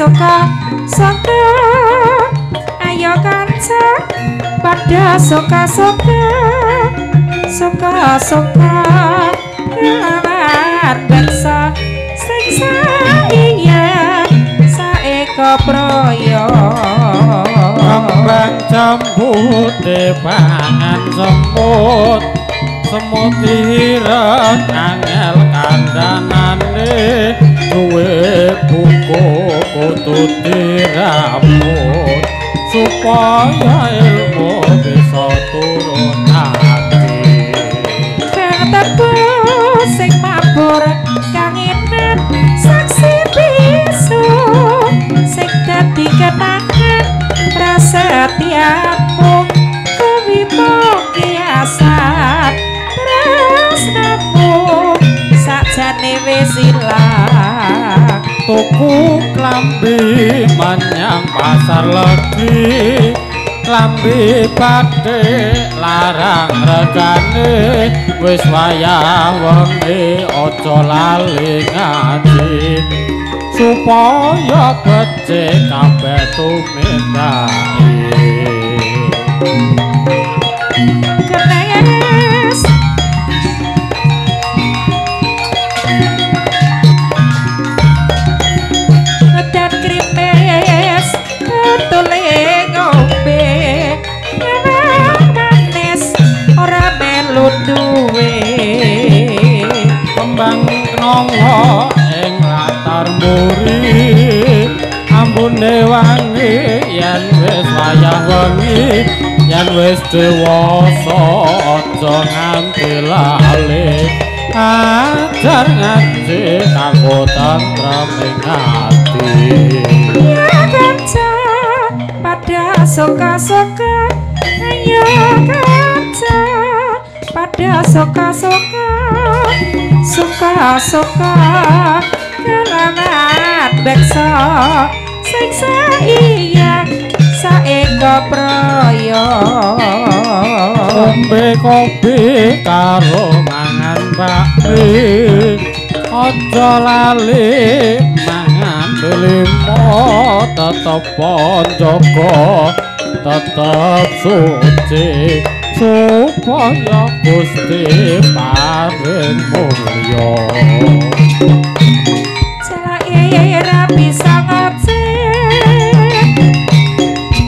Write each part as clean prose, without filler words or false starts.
Soka soka ayo kanca pada soka soka soka soka kelawan beksa sing saiya saeka proyo kembang jambu pangan semut semut ireng angel kandhanane duwe buku kudu diramut supaya ilmu bisa turunake kang tebu sing mabur kang inan saksi bisu sing dadi kenangan prasetyamu kuwi mung kiasan tresnamu sakjane wis ilang. Tuku klambi menyang pasar Legi, klambi batik larang regane, wis wayah wengi aja lali ngaji supaya becik kabeh tumindake. Kenes dan krimes ketule ngombe manis ora melu duwe kembang kenanga ing latar mburi ambune wangi yen wis wayah wengi yen wis dewasa aja nganti lali ajar ngaji kanggo tentrem ing ati. Ya kanca pada soka-soka ayo kanca pada soka-soka suka-suka kelawan beksa sing saiya saeka proyo ngombe kopi karo mangan bakmi aja lali mangan limo tetep njaga tetep suci supaya Gusti paring mulya. Celake ra bisa ngaji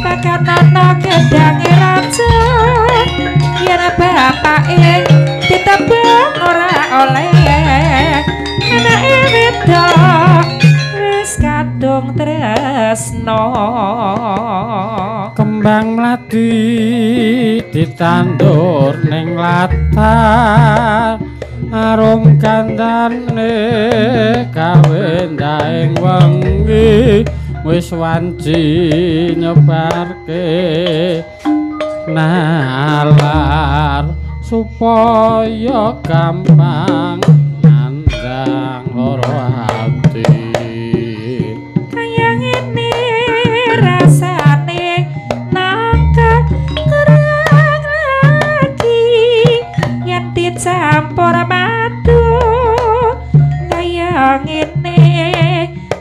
bakat ana gedange raja yen bapake ditebang ora oleh anake wedok wis kadung tresno. Kembang mladi ditandur ning latar arum gandane gawe ndaing wengi wis wanci nyebarke nalar supaya gampang nandang loro ati. Kaya ngene rasane nangka kurang lagi yen dicampur madu kaya ngene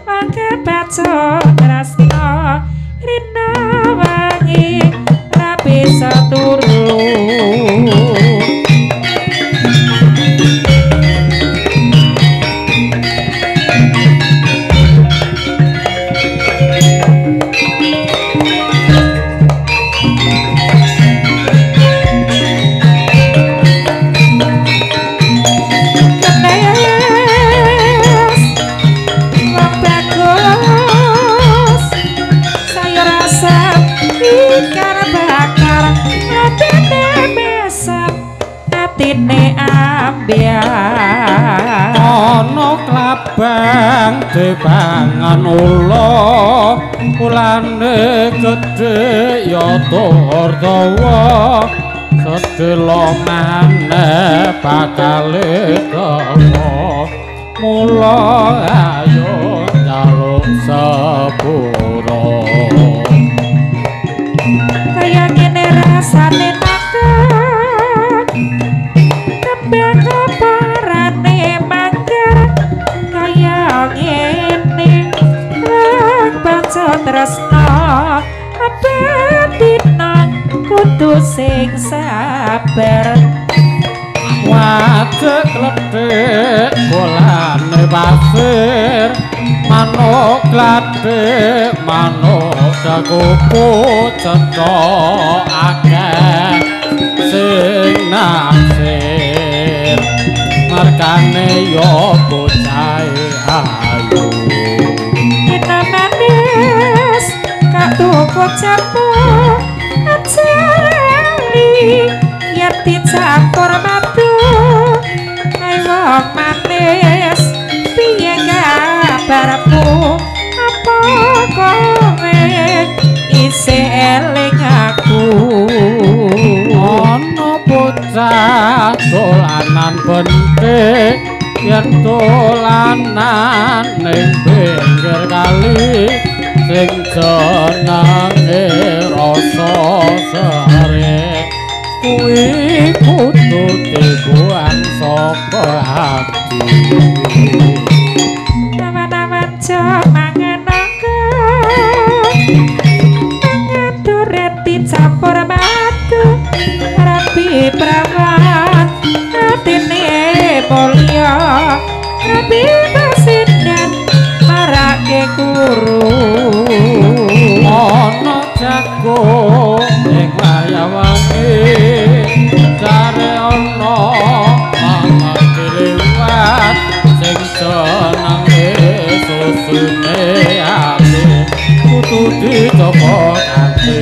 mangke baca tresno rina wangi ra bisa turu. Atine ambyar ana klabang abang dipangan ula, ulane gedhe ya tur dawa, sedelo maneh bakale dawa. Mula ayo njaluk sepuro. Kaya ngene rasane nakal, kembang keparane mangga. Kaya ngene baca tresno abatina kudu sing sabar. Wajek kledhek bolane pasir, manuk kledhek manuk dakuku cetha akeh sing naksir, markane ya bocahe ayu. Dina manis kak tuku jambu aja lali yen dicampur madu. Ae wong manis piye kabarmu, apa kowe isih eling aku? Ana bocah dolanan bentik yen dolanan ning pinggir kali, sing jenenge rasa sere kuwi kudu dibuang saka ati. Awan-awan jo mangan angka, mangan duren dicampur madu, rabi prawan atine mulya, rabi pasindan marake kuru. Ana jago ing wayah wengi, jare ana mamake liwat, sing jenenge susune ati kudu dicoba kanthi.